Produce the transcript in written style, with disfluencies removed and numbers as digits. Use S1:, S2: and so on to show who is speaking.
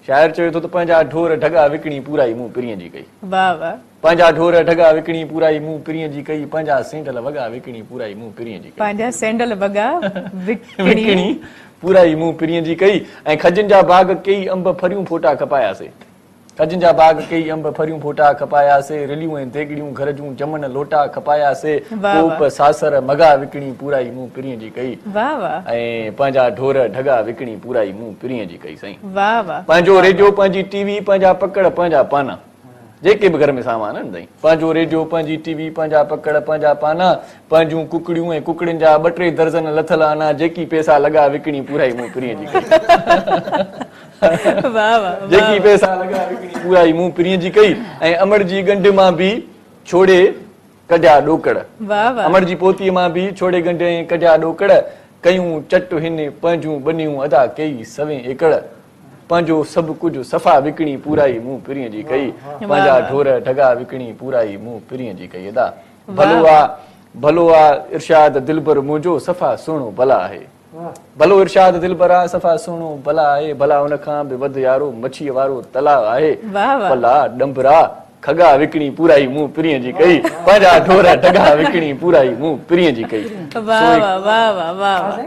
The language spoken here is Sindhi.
S1: شاعر چوي ٿو ته پنهنجا ڍور ڍڳا وڪڻي پورائي مون پرينء جي ڪئي.
S2: واهه واهه.
S1: پنهنجا ڍور ڍڳا وڪڻي پورائي مون پرينء جي ڪئي، پنهنجا سينڊل وڳا وڪڻي پورائي مون پرينء جي ڪئي.
S2: پنهنجا سينڊل وڳا وڪڻي.
S1: وڪڻي پورائي مون پرينء جي ڪئي ۽ کجين جا باغ ڪيئي انب ڦريون ڦوٽا کپاياسي. کجين جا باغ ڪيئي انب ڦريون ڦوٽا کپاياسي، رليون ۽ ديڳڙيون گهر جون جمن لوٽا کپاياسي، ڪوپ ساسر مڳا وڪڻي پورائي مون پرينء جي ڪئي ۽ پنهنجا ڍور ڍڳا وڪڻي پورائي مون پرينء جي ڪئي سائين. پنهنجو ريڊيو پنهنجي ٽي وي پنهنجا پڪڙ پنهنجا پانا جيڪي به گهر ۾ سامان آهن سائين پنهنجو ريڊيو پنهنجي ٽي وي پنهنجا پڪڙ پنهنجا پانا پنهنجون ڪڪڙيون ۽ ڪڪڙين جا ٻه ٽي درزن لٿل آنا جيڪي پئسا لڳا وڪڻي پورائي مون پرينء جي ڪئي. جيڪي پئسا لڳا وڪڻي پورائي مون پرينء جي ڪئي ۽ امڙ جي ڳنڍ مان به ڇوڙي ڪڍيا ڏوڪڙ امڙ جي پوتيء مان به ڇوڙي ڳنڍ ۽ ڪڍيا ڏوڪڙ ڪيون چٽ هن پنهنجون ٻنيون ادا ڪيئي سوين ايڪڙ پنهنجو سڀ ڪجهه صفا وڪڻي پورائي مون پرينء جي ڪئي پنهنجا ڍور ڍڳا وڪڻي پورائي مون پرينء جي ڪئي ادا ڀلو آ ڀلو آ ارشاد دلبر منهنجو صفا سهڻو بلا آهي. ڀلو ارشاد دلبر آ صفا سهڻو بلا آهي ڀلا ان کان به وڌ يارو مڇيء وارو تلاء آهي پلا ڏنڀرا کڳا وڪڻي پورائي مون پرينء جي ڪئي پنهنجا ڍور ڍڳا وڪڻي پورائي مون پرينء جي ڪئي.
S2: واهه واهه واهه واهه واهه.